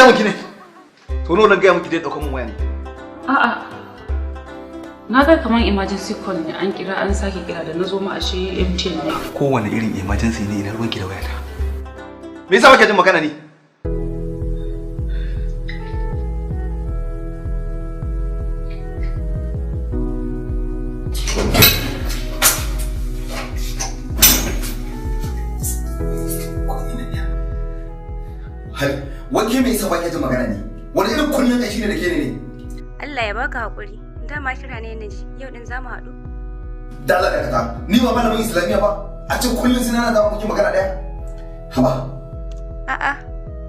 damun ki ne? To nawa na gaya miki dai ɗaukar min waya ne? A'a. Na ga kamar emergency call ne, an kira an sake kira, da na zo ma ashe MTN ne. Kowane irin emergency ne, ina ruwanki da wayata? Me yasa baka jin magana ne? Har wake me yasa baka jin magana ne? Wani irin kunnen kashi ne da ke ne? Allah ya baka hakuri. Dama kira ne na ji. Yau din zamu haɗu. Da Allah dakata. Ni ba malamin Islamiyya ba. A ce kullum sai na zama kuke magana daya. Haba. A'a,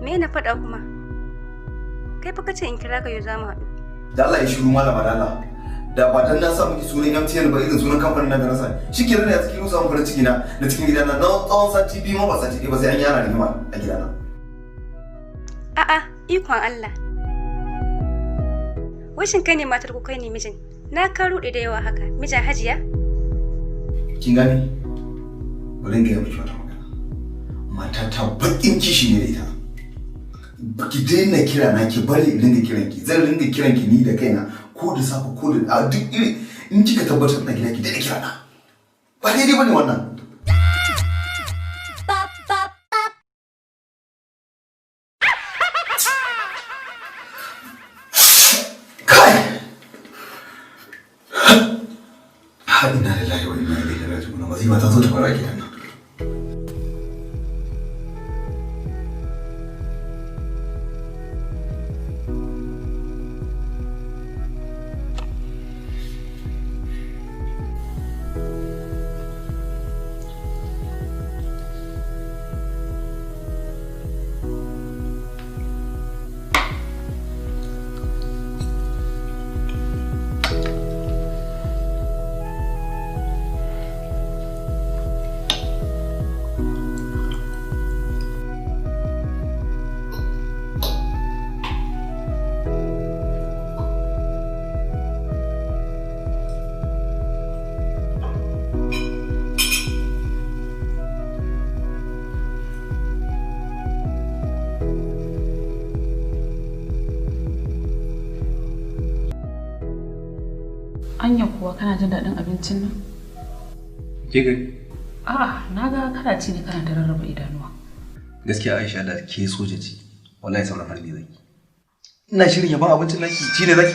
me na faɗa kuma? Kai fa kace in kira ka yau zamu haɗu. Da Allah ya shiru malama, da Allah. Da ba dan na sa miki sunan MTN ba, irin sunan kamfanin nan da na sa. Shikenan ya cikin rusa mun farin ciki na na cikin gidana na tsawon sati 2 ma ba sati 1 ba, sai an yana rigima a gidana. A'a, ikon Allah. Washin kai ne matar ko kai ne mijin? Na ka ruɗe da yawa haka. Mijin Hajiya? Kin gane? Bari in gaya miki wata magana. Mata ta bakin kishi ne da ita. Ki daina kira na, ki bari in ringa kiran ki. Zan ringa kiran ki ni da kaina ko da safe ko da a duk iri in kika tabbatar na gida, ki daina kira na. Ba daidai bane wannan. Kai! Ha, inna lillahi wa inna ilaihi raji'un. Masifa ta zo ta fara gidan nan. Anya kuwa kana jin daɗin abincin nan? Ke gani? A'a, na ga kana ci ne kana da rarraba idanuwa. Gaskiya Aisha, da ke soja ce, wallahi sauran harbi zaki. Ina shirin yaban abincin naki, ci ne zaki.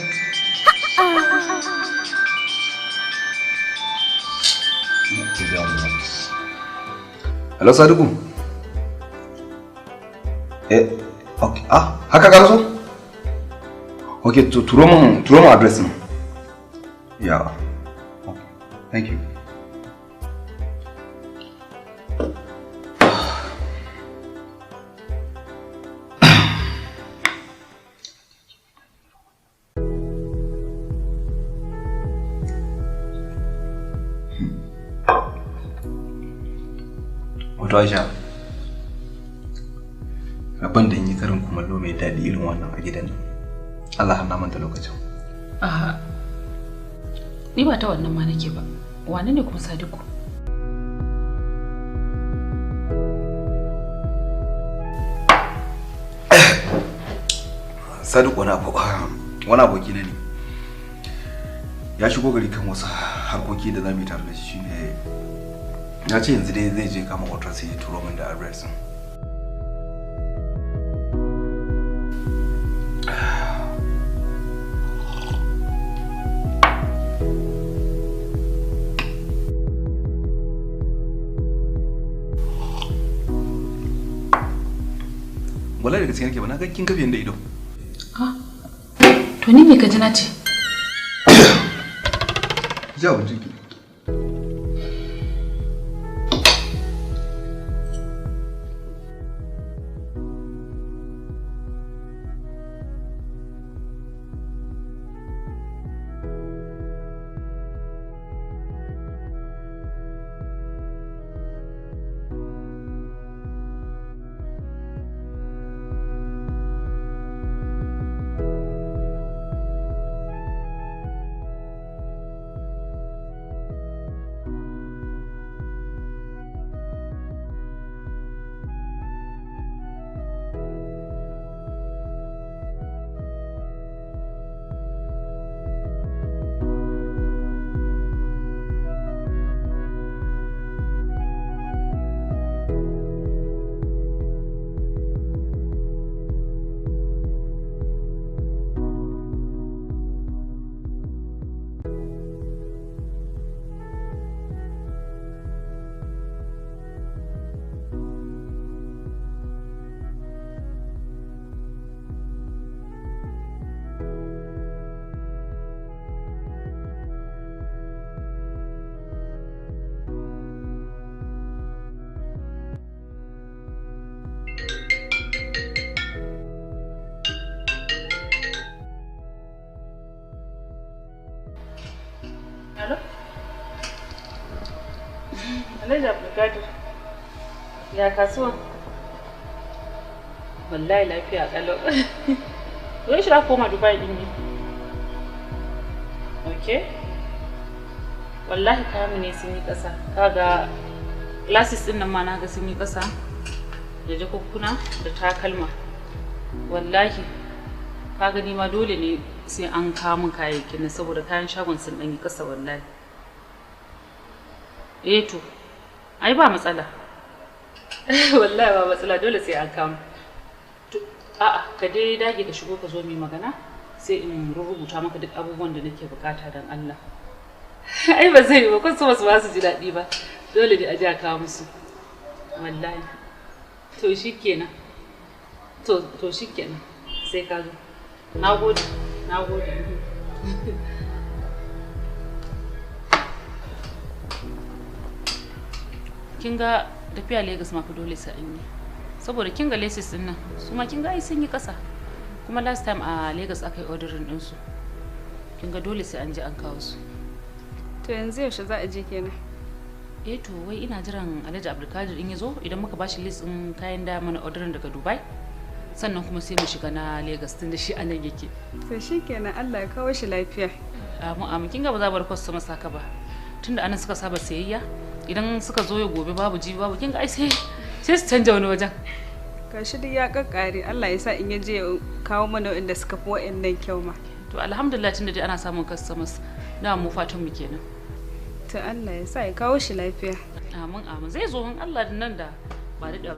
Hello Sadiku. Eh, okay. Ah, haka ka so? Okay, to turo mun address din. Yeah. Okay. Thank you. Wato Aisha, rabon da in yi karin kumallo mai daɗi irin wannan a gidan nan, Allah har na manta lokacin. A'a. Ni ba ta wannan ma nake ba. Wane ne kuma Sadiku? Sadiku wani aboki na ne. Ya shigo gari kan wasu harkoki da za mu yi tare da shi, shine ya ce yanzu dai zai je kama otal sai ya turo min da address din. Wallahi da gaske nake ba, na ga kin kafe da ido. Ah. To ni me ka ji na ce? Ji abincin ki. Alhaji Abdulkadir, ya kasuwa? Wallahi lafiya kalau. Wai shi koma Dubai din ne? Okay. Wallahi kayan ne sun yi ƙasa. Kaga glasses din nan ma naga sun yi ƙasa. Da jakukkuna da takalma. Wallahi kaga ni ma dole ne sai an kawo min kayayyakin nan saboda kayan shagon sun ɗan yi ƙasa wallahi. Eh to, ai ba matsala. Wallahi ba matsala, dole sai an kawo. A'a, ka dai dage ka shigo ka zo mu magana sai in rubuta maka duk abubuwan da nake bukata dan Allah. Ai ba zai yi ba, kun su ba su ji daɗi ba. Dole ne a ji a kawo musu. Wallahi. To shikenan. To shikenan. Sai ka zo. Nagode, nagode. Kin ga tafiya Lagos ma fa dole sai an yi. Saboda kin ga laces din nan, su ma kin ga ai sun yi kasa. Kuma last time a Lagos aka yi ordering din su. Kin ga dole sai an je an kawo su. To yanzu yaushe za a je kenan? Eh to wai ina jiran Alhaji Abdulkadir in yazo, idan muka bashi list din kayan da mana ordering daga Dubai. Sannan kuma sai mu shiga na Lagos tunda shi anan yake. To shikenan, Allah ya kawo shi lafiya. Amin amin. Kin ga ba za bar customer saka ba. Tunda anan suka saba sayayya, idan suka zo ya gobe babu jibi babu, kin ga ai sai su canja wani wajen. Gashi duk ya kakkare, Allah ya sa in ya je ya kawo mana waɗanda suka fi waɗannan kyau ma. To alhamdulillah tunda dai ana samun customers, da mu fatan mu kenan. To Allah ya sa ya kawo shi lafiya. Amin amin. Zai zo in Allah da nan da ba daɗewa.